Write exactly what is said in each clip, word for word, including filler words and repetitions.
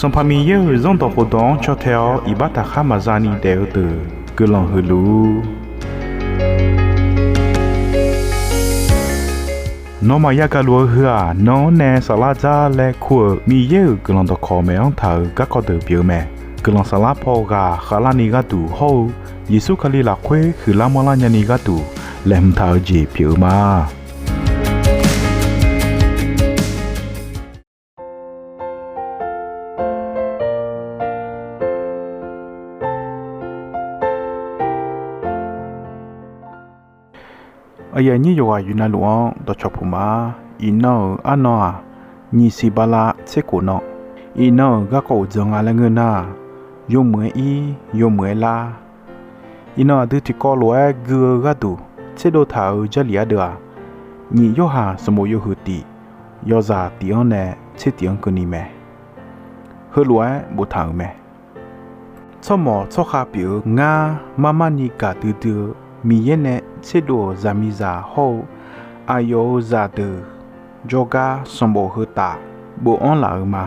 Sanqpaq Miqyaer-euq Zanrdawq khofdawq-anr caw tae-awr iqbax taqkhar maqza ni daef-eu deuq guiqlanq huiq luf-ur. Nawmaf yagaq luf-eu heu-aq, nan-anr nae saflar dzar laer kur-euq Miqyaer-euq guiqlanq dawqkawq maeq-anr taq-euq garkawv deuq pyeuf-eu mae. Guiqlanq saflar paw ghaq khavlarni gharduq hawr-eu Yeqsur Kali lafkhoer huiqlar manrlar nyani gharduq laeqhmq taq-eu jeq pyeuf-eu ma. Aqyuif aqnyir yawqghaq yufnav luf-anr dawqcawq puq ma. Iqnan-euq arnan-aq, nyiq siq bala tser khof nan. Iqnan-euq garkawv uqdzan nga laer ngeur nar-aq, yawmuiq-aer ir, yawmuiq-aer lar. Iqnan aqdui tiqkawv lof-aer gui-eu gharduq tserdov taq-euq Jarlif ardeuv-aq, nyiq Yorhaq sanqbof yawhuiq tif, yawzaq tif-anr nae tser tif-anr keuvni mae. Heulof-aer boftaq-euq mae. Tsawrmawq tsawrkhav pyeuf-eu ngar, mar mar ni gaqdui dui-eu Miqyaer nae tserdov-euq zaqmiqzaq hawr-eu aqyawf-euq zaqdeuq jawrgar sanqbof heu taf bofanr laf-euq ma.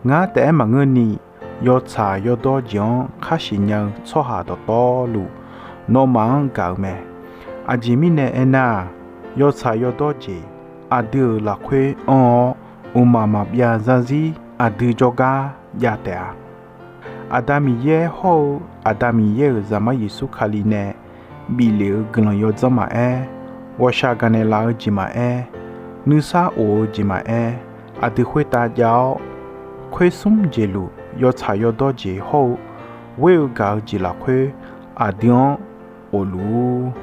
Ngar taef-aer maqngeurni, yawtsaq yawdawr jeq-anr khar siqnya-eu tsawrhaq dawqtawvluf, nawmaf-anr gaq-euq mae. Aqjeq mirnae aernar-aq, yawtsaq yawdawr jeq aqdui-euq lafkhoer anr-awr, mqmaq maqbyav zarzir aqdui jawrgar jav taef-a. Aqda Miqyaer hawr-eu Aqda Miqyaer-euq Zaqmar Yeqsur Kali nae bif lef-eu guiqlanq yawdzanr maqaer, ghawqshaq gaqnaeq laf-eu jeq maqaer, nuisar of-eu jeq maqaer, aqdui khoertav jav-awr, khoer smr jeq luf yawtsaq yawdawr jeq hawr-eu ghoer-eu gaq-eu jeq lafkhoer aqdui-anr of luf-ur.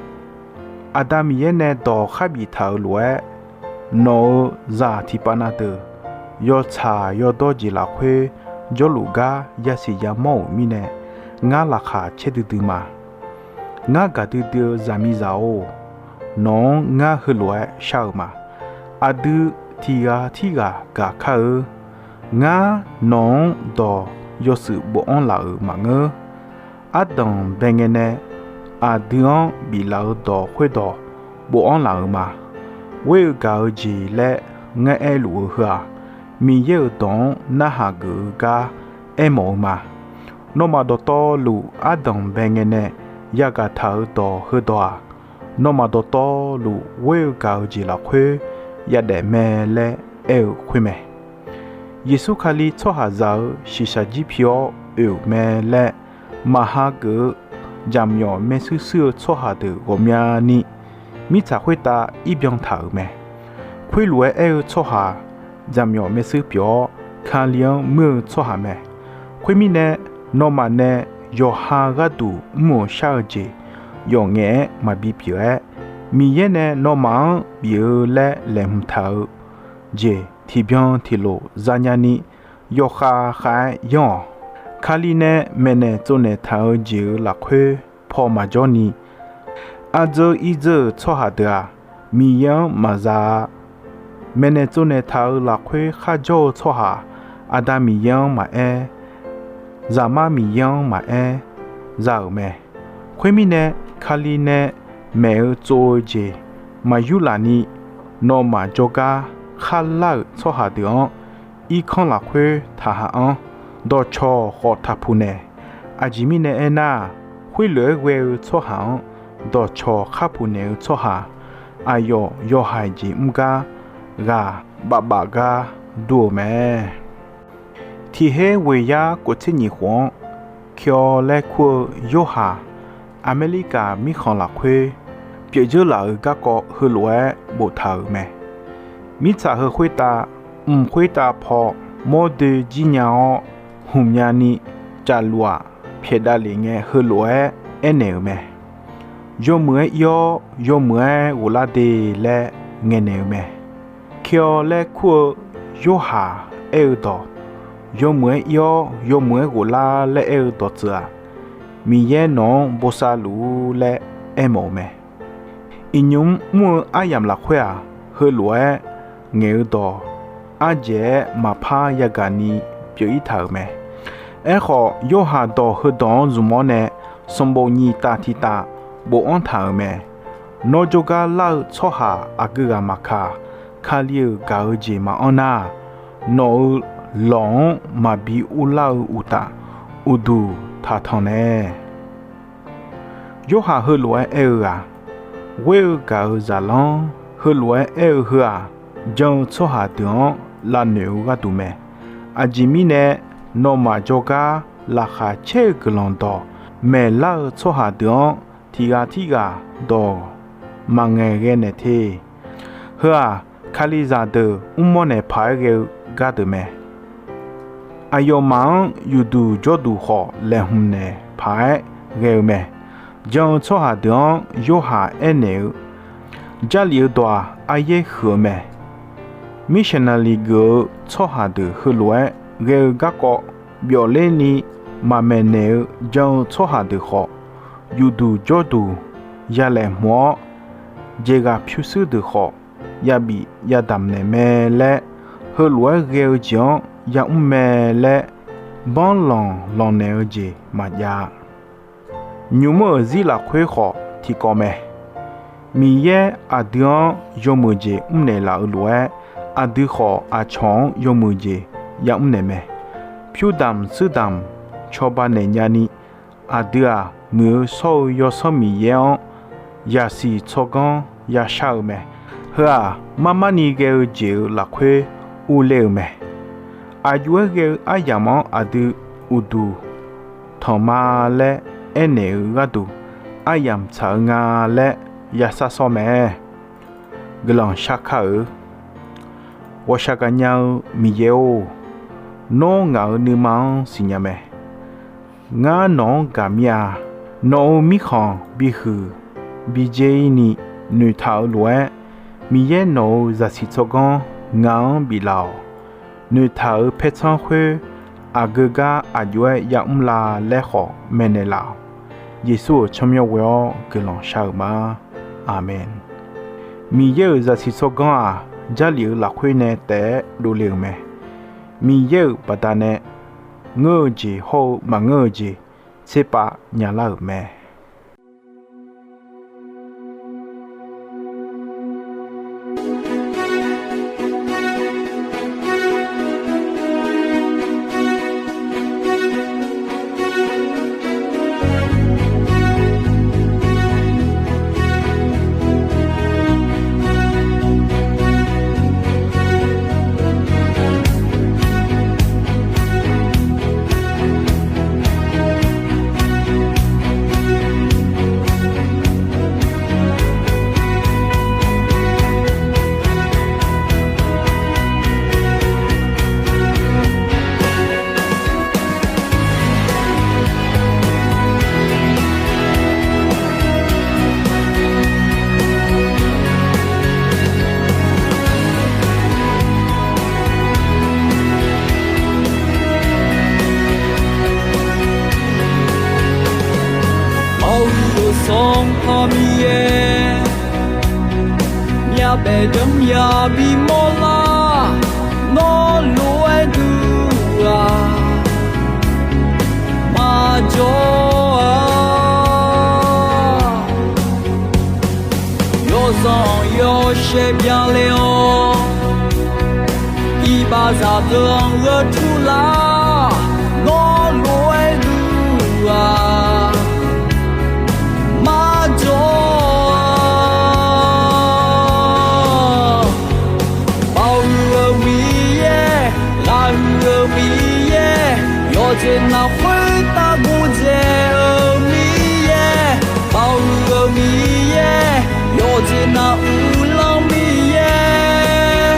Aqda Miqyaer nae dawq khar biftaq-euq lof-aer, nawq-euq zaq tiqpav na deuq yawtsaq yawdawr jeq lafkhoer jawrluf gar yasiq yamawr-euq mirnae, ngar laqkhaq caer duidui ma. Ngar gaqdui dui-eu zaqmiqzaq-or, nawq-anr ngar heulof-aer shar-eu ma. Aqdui tiq ghaq tirghaq gaq kar-eu. Ngar nawq-anr dawq yawshuif bofanr laf-euq maqngeur. Ardanq bae ngae nae aqdui-anr biflaf-eu dawq khoerdawq bofanr laf-euq ma. Ghoer-eu gaq-eu jeq laer ngar aerluf-eu heu-aq, Miqyaer-euq dawq-anr narhaq geuf-eu gar aermawf-eu ma. Nawmaf dawqtawvluf ardanq bae ngae nae yagaq taq-euq dawq heudawq-aq, nawmaf dawqtawvluf ghoer-eu gaq-eu jeq lafkhoer yadaef mae laer aer-eu khoer mae. Yeqsur Kali tsawrhaqzaq-euq shiqshaq jir pi-awr oe-euq mae laer maqha geuf-eu jaqmyawf maershuir shuir-eu tsawrhaq deuq ghawqmyani mirtsaq khoertav irbyan taq-euq mae. Khoerlof-aer aer-eu tsawrhaq jaqmyawf maershuir pyeuf-awr, Kali-anr muir-eu tsawrhaq mae. Khoermirnae, nawmaf nae yawqha gharduq mr-euq shar-eu jeq yawf ngaef-aer maqbi pyeuf-aer, Miqyaer nae nawmaf-anr bif-eu laer laeqhmq taq-eu jeq tiqbyan tiqlof zanya ni yawkhav khav-aer yanr-awq. Kali nae maeqnaeq tsovnaeq taq-eu jeq-euq lafkhoer paw maqjawr ni, ardzeur irdzeur-euq tsawrhaq deuq-aq, Miqyaer-anr maqza-a. Maeqnaeq tsovnaeq taq-euq lafkhoer kharjawr-eu tsawrhaq, Aqda Miqyaer-anr maqaer, Zaqmar Miqyaer-anr maqaer, za-euq mae. Khoermirnae, Kali nae maeq-eu tsov-eu jeq maqyur laf ni, nawmaf jawrgar kharlar-euq tsawrhaq deuq-anr irkanr lafkhoer taqhaq anr dawqcawq khawf taqpuq naeq. Aqjeq mirnae aernar-aq, khoerlof-aer ghoe-eu tsawrhaq-anr dawqcawq khar puq naeq-eu tsawrhaq, aqyawf yawhaiq jeq mr gar ghaq baf baf gar dur-euq mae. Tiq her ghoeq yar kof tser nyiq khof-anr, Kyaw laer kur-eu Yorhaq, Aqmeqliqkaq mirkhanq lafkhoer pyeuf dzeur laf-euq garkawv heulof-aer boftaq-euq mae. Mirtsaq heu khoertav, mq khoertav paw mawrdoe jir nya-awr, hmq nya ni cafluf-aq, pyaeqdav lef ngae heulof-aer aernaeq-euq mae. Yawmuiq-aer ir-awr, yawmuiq-aer ghoflar de laer ngaeqnaeq-eu mae. Kyaw laer kur-eu Yorhaq aer-eu dawq, yawmuiq-aer ir-awr yawmuiq-aer ghoflar laer aer-eu dawqtsuif-aq, Miqyaer nawq-anr bosav luf-ur laer aermawf-eu mae. Iqnymr mr-eu aryamq lafkhoer-aq, heulof-aer ngaeq-eu dawq ardzaeq-aer maqpar yagaq ni pyeuf-ir taq-euq mae. Aerkhawf, Yorhaq dawq heudawq-anr zmq-awr nae sanqbof nyiq taf tiq taf bofanr taq-euq mae. Nawr jawrgar lar-eu tsawrhaq aqgeu ghaq maqkaq, Kali-euq gaq-eu jeq maqanr nar, nawq-euq lawq-anr maqbi urlar-eu uqtaf, uqduq taqtanq nae. Yorhaq heulof-aer aer-eu ghaq, ghoer-eu gaq-eu zaqlanr heulof-aer aer-eu heu-aq, jan-eu tsawrhaq deuq-anr lavnoeq-eu gharduq mae. Aqjeq mirnae, nawmaf jawrgar laqkhaq caer-eu guiqlanq dawq maeqlar-eu tsawrhaq deuq-anr tiqghaq tirghaq dawq maqngaeq ghae naeq te. Heu-aq, Kalizaq deuq mrmawr naeq paq-aer ghae-eu gardeuq mae. Aqyawfmaf-anr uqduq jawrduq khawf laeqhmq naeq paq-aer ghae-eu mae. Jan-eu tsawrhaq deuq-anr Yorhaq aernaeq-eu, Jarlif-eu dawq-aq, aryaer huiq-eu mae. Missionary geuf-eu tsawrhaq deuq heulof-aer ghae-eu garkawv byawfler ni maqmaeqnaeq-eu jan-eu tsawrhaq deuq khawf, uqduq jawrduq yalaeq hmq-awr, jaeqghaq pyurshuir deuq khawf, yabif yadamq naeq mae laer, heulof-aer ghae-eu jeq-anr yamr mae laer, banrlanq lanqnaeq-eu jeq maqjav-a. Nymq mr-euq zir lafkhoer khawf tiqkawv mae. Miqyaer aqdui-anr yawmuiq jeq mrnaeq laf-eu lof-aer, aqdui khawf aqcawq-anr yawmuiq jeq yamr naeq mae. Pyur damq tsuir damq cawba naeq nyani, aqdui-aq, Muiq-eu shawr-eu Yawsanr Miqyaer-anr yasiq tsawrganr yashar-eu mae. Heu-aq, mar mar ni ghae-eu jeq-euq lafkhoer urler-eu mae. Aqjox-aer ghae-eu aryamq-anr aqdui uqduq tanq ma laer aernaeq-eu gharduq, aryamq tsaq-eu nga laer yashar shawr mae. Guiqlanq shar kar-eu. Ghawqshaq gaqnya-eu Miqyaer-or, nawr ngaq-euq nuima-anr siqnya mae. Ngar nawq-anr gaq mir-a. Nawq-euq mirkhanq bihuiq bidzer-ir ni noeqtaq-eu lof-aer, Miqyaer nawq-euq zaqsiq tsawrganr ngaq-anr biflaf-awq. Noeqtaq-euq paertsanr khoer aqgeu gar aqjox-aer yamr la laer khawf maeqnaeq laf-awq. Yeqsur-euq tsawrmyanr ghoe-awr guiqlanq shar-euq ma. Aqmeq. Miqyaer-euq zaqsiq tsawrganr-aq, Jarlif-eu lafkhoer nae taef-aer dovle-euq mae. Miqyaer-euq baqdanae ngeur-eu jeq hawr-eu maqngeur-eu jeq tserpav nyalar-euq mae. Awq-euq Sanqpaq Miqyaer, myavbaef deuq-anr ya bimawr lar. Nawr lof-aer duq-aq, maqjawr-a. Yawzanq yawshaef byanle-awr, iqbaxzaq deuq-anr gheu tur lar. Nawr lof-aer duq-aq, maqjawr-a. Baoq huiq-eu Miqyaer, ghaq huiq-eu Miqyaer, yawqjeq navluf khoertav gordzaeq-eu Miqyaer. Baoq huiq-eu Miqyaer, yawqjeq navluf uvlanr Miqyaer,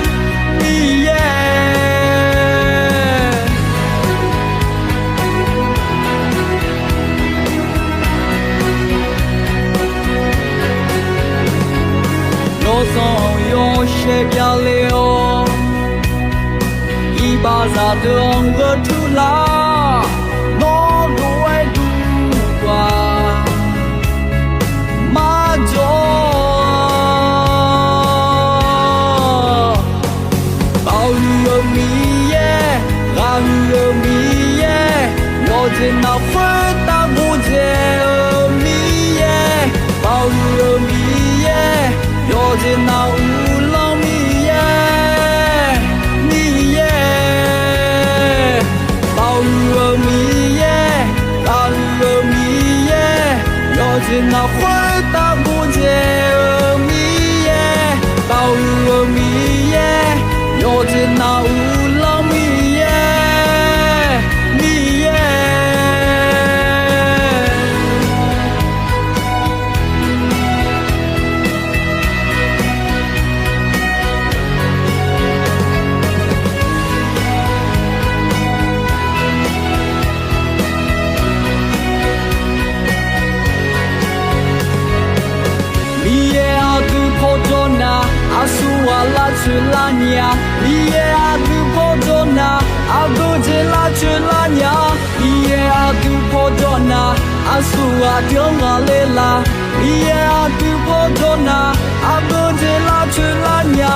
Miqyaer. Yawzanq yawshaef byanle-awr, iqbaxzaq deuq-anr gheu tur lar. Nawr lof-aer duq-aq, maqjawr-a. Baoq huiq-eu Miqyaer, ghaq huiq-eu Miqyaer, yawqjeq navluf khoertav gordzaeq-eu Miqyaer. Baoq huiq-eu Miqyaer, yawqjeq navluf uvlanr Miqyaer, Miqyaer. Nar uvlanr Miqyaer, Miqyaer. Miqyaer aqdui pawjawr nar, aqsurghaq lavcoeq lavnya. Miqyaer aqdui pawjawr nar, aqgeujeq lavcoeq lavnya. Miqyaer aqdui pawjawr nar, aqsurghaq deuq-anr ghaqler la. Miqyaer aqdui pawjawr nar, aqgeujeq lavcoeq lavnya.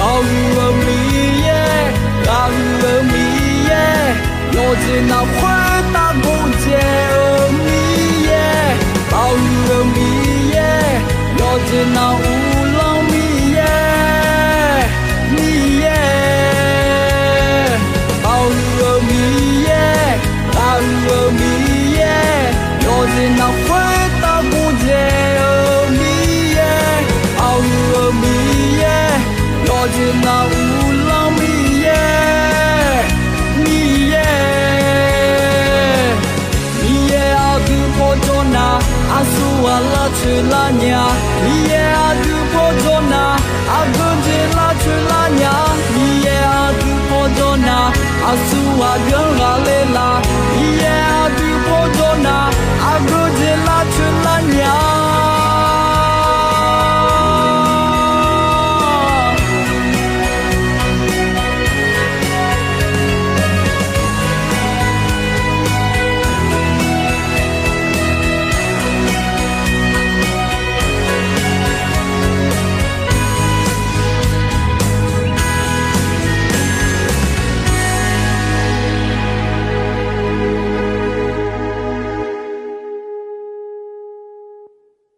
Ghaqhuiq-eu Miqyaer, ghaqhuiq-eu Miqyaer, yawqjeq navluf khoertav gordzae-eu Miqyaer, ghaqhuiq-eu Miqyaer, yawqjeq navluf uvlanr Miqyaer, Miqyaer, ghaqhuiq-eu Miqyaer, ghaqhuiq-eu Miqyaer, yawqjeq navluf